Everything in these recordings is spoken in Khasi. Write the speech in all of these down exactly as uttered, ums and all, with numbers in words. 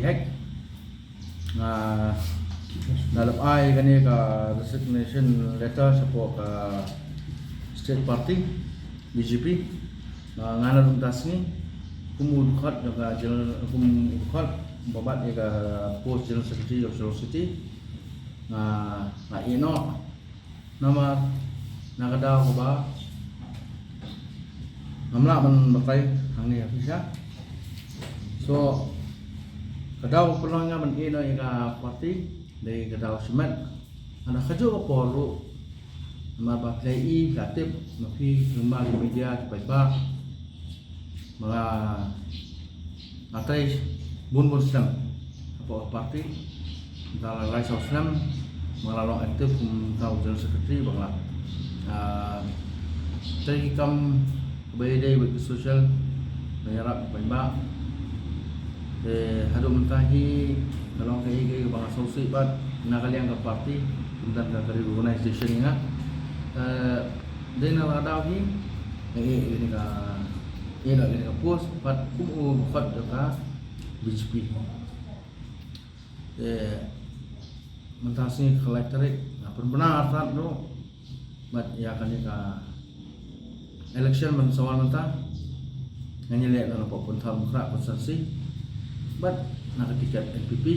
Hek. Nga da lap ai kane ka resignation letter shapoh ka state party B J P. Nga, nga na rung ta sngi kum u dkhot jong ka general, kum u dkhot ba bat ïa ka post general secretary jong Shillong City. Nga, nga ïeh noh. Namar na ka daw kaba ngam lah ban batai hangne ha pisa. So ka daw ka pynlong nga ban ïeh noh ïa ka party dei ka daw shimet. Hynda kajuh ka por ruh namar ba phi la ïohi, phi la tip, ma phi, ki media, ki paidbah, ba nga, nga trei bun bun snem hapoh ka party. Mynta la lai saw snem ba nga la long active kum uta u general secretary, ba nga la, ah, trei ki kam kaba ïadei bad ki social, ba ïarap ki paidbah. Te haduh mynta hi ka long kaei kaei kaba nga sngewsih bad na ka liang ka party, kumta ka reorganization ïa nga. Eh, dei na ka daw hi nga ïeh ïa kane ka, ïeh noh ïa kane ka post bad kum u dkhot jong ka B J P. Te mynta sngi ka lai tarik nga pynbna artat ruh bad ïa kane ka election ban sa wan mynta. Ngan ïaleh noh napoh Pynthor Mukhra constituency bad na ka tiket N P P.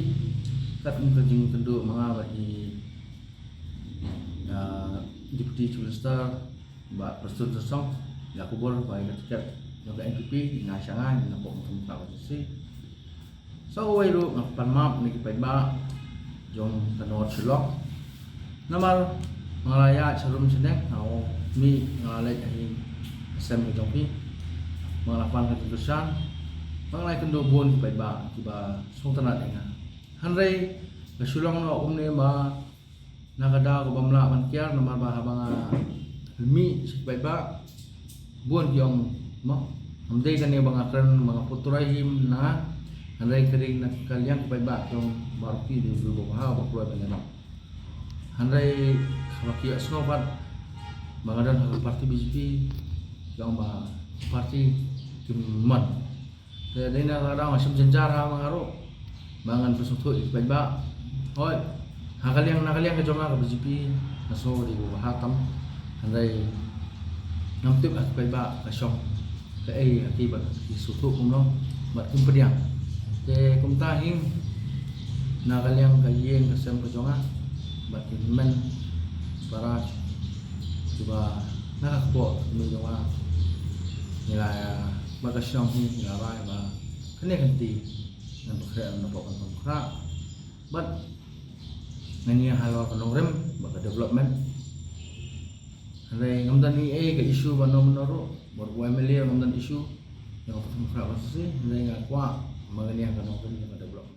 Katkum ka jingkynduh ma nga bad i, ah, Deputy Chief Minister Bah Prestone Tynsong, ïa ka khubor ba ïa ka tiket jong ka N P P nga sha nga napoh Pynthor Mukhra constituency. Sa kawei ruh nga pan map na ki paidbah jong ka North Shillong. Namar nga la ïaid sharum shaneng, nga ong mih, nga la leit ha ïing ha sem ka jong phi, nga la pan ka jingkyrshan, nga la ïakynduh bun ki paidbah kiba sngewtynnat ïa nga. Hynrei ka shu long noh kumne ba na ka daw kaba ym lah ban kiar, namar ba haba nga mih sha ki paidbah, bun ki ong, mo, ym dei kane ba nga kren ba nga put trai hi na nga, hynrei ka dei na ka liang ki paidbah ki ong ba ruh ki dei u briew ba bha ba kloi ban ïalam. Hynrei haba ki ïohsngew pat ba nga don ha ka party B J P, ki ong ba party kim mon. Te dei na ka daw nga shem jynjar ha ma nga ruh ba ngan pynsngewthuh ïa ki paidbah. Hooid, ha ka liang, na ka liang ka jong nga ka B J P nga sngew dei kaba bha tam. Hynrei ngam tip ha ki paidbah ka shong kaei ha ki, bad ki sngewthuh kumno bad kim pdiang. Te kumta hi na ka liang ka ïing ka sem ka jong nga bad ki hynmen para kiba na ka kpoh ka kmie jong nga, ngi la, bad ka shnong hi ngi la rai ba kane ka kynti ngan pynkhreh napoh Pynthor Mukhra bad ngan ïa halor ka nongrim bad ka development. Hynrei ngam don ei ei ka issue bad uno uno ruh, bad u M L A ruh ngam don issue ïa ka Pynthor Mukhra constituency, hynrei nga kwah ba ngan ïa ka nongrim bad ka development.